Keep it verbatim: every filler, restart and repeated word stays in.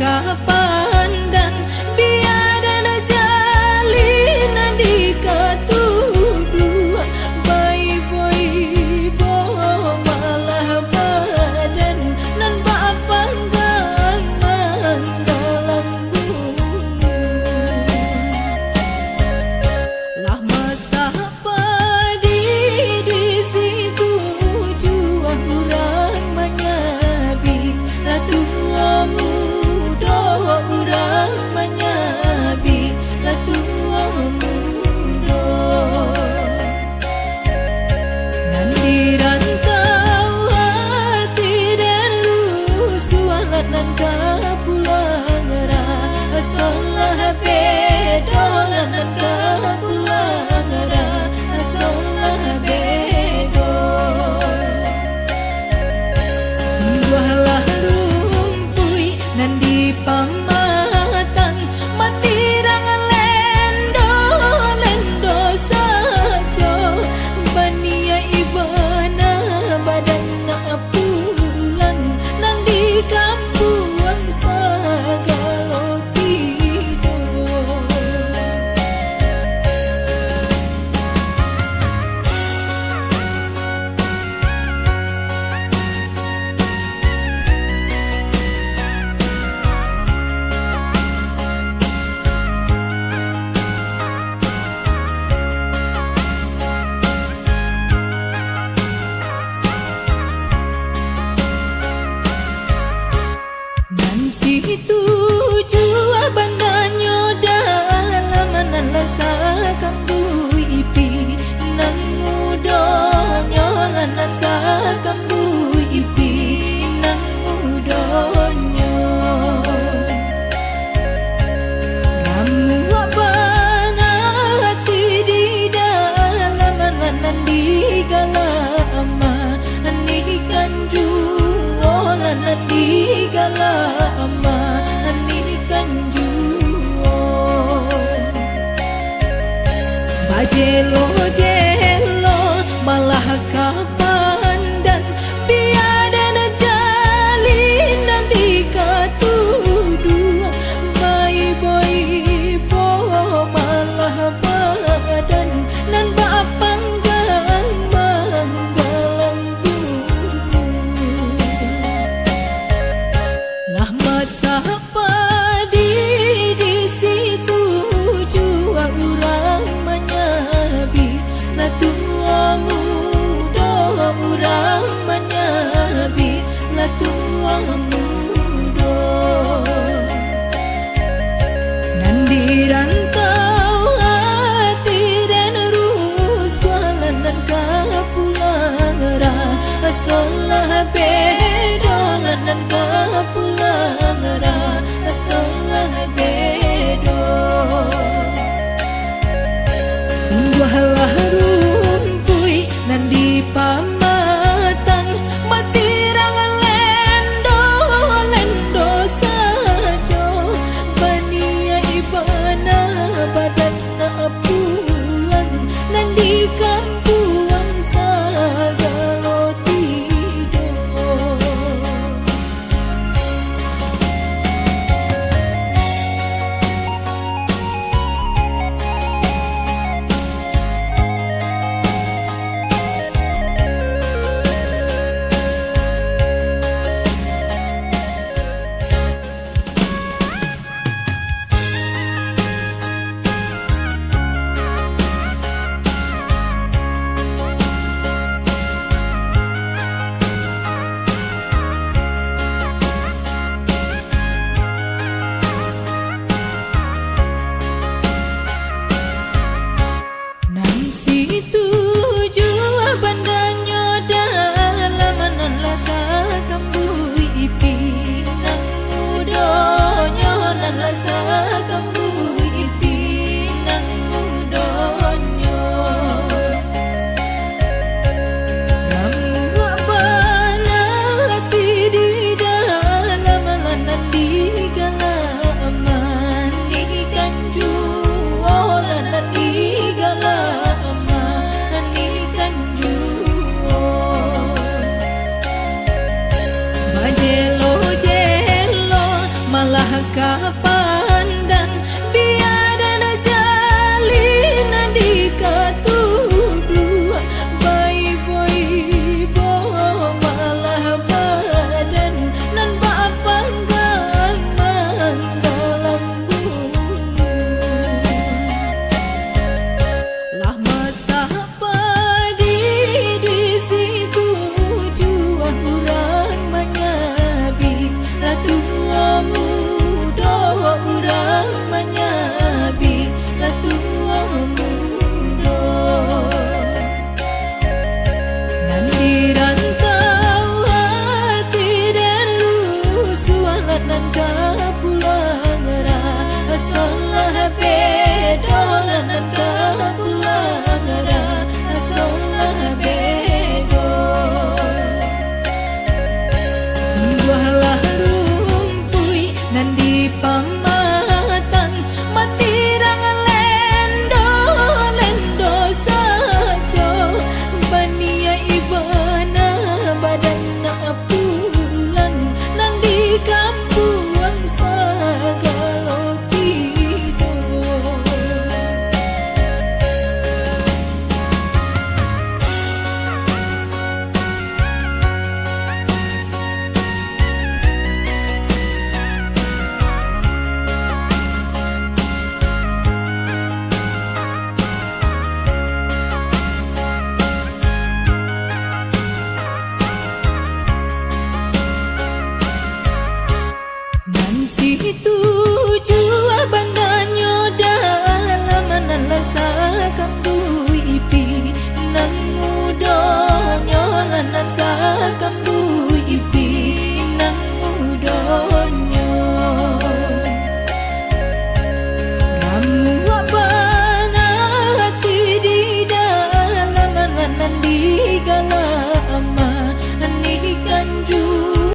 Kapandan, bia den jalin di katuduak, baibo-ibo malah badan nan bapanggang manggalang gunung. Lah masak padi di situ, jua urang manyabik, lah tuo mudo urang manyabik, lah tuo mudo. Nan di rantau ati den rusuah, lah nan ka pulang ra, asolah bedo, lah nan ka pulang ra, asolah bedo. Buahlah rumpuik nan di pamatang, matirang lendo-lendo sajo, baniaik bana badan nak pulang, nan di kampuang sagalo tido. Nan situ jua bananyo dalam, nan lah sakambuik ipi nan mudonyo, lah nan sakambuik ipi nan mudonyo. Ramuak bana ati di dalam, lah nan digalak amah, anikan juo, lah nan digalak amah, anikan juo. Bajelo-jelo malah kapandan, bia den jalin di katuduak, baibo-ibo malah badan nan bapanggang manggalang gunung. Lah masak padi di situ, jua urang manyabik, lah tuo mudo urang manyabik, lah tuo mudo. Nan di rantau ati den rusuah, lah nan ka pulang ra, asolah bedo, lah nan ka pulang ra, asolah bedo. Tumbuahlah rumpuik nan di pamatang, matirang lendo-lendo sajo, baniaik bana badan nak pulang, nan di kampuang sagalo tido. Kapandan, bia den jalin di katubuak, baibo-ibo malah badan nan bapanggang manggalang bunuah. Lah masak padi di situ, jua urang manyabik, lah tuo mudo urang manyabik, lah tuo mudo. Nan di rantau ati den rusuah, lah nan ka pulang ra, asolah bedo, lah nan ka pulang ra, asolah bedo. Buahlah rumpuik nan di pamatang, matirang lendo-lendo sajo, baniaik bana badan nak pulang, nan di kampuang sagalo tido. Nan situ jua bandanyo dalam, nan lah sakambuik ipi nan mudonyo, lah nan sakambuik ipi nan mudonyo. Ramuak bana ati di dalam, lah nan digalak amah, anikan ju-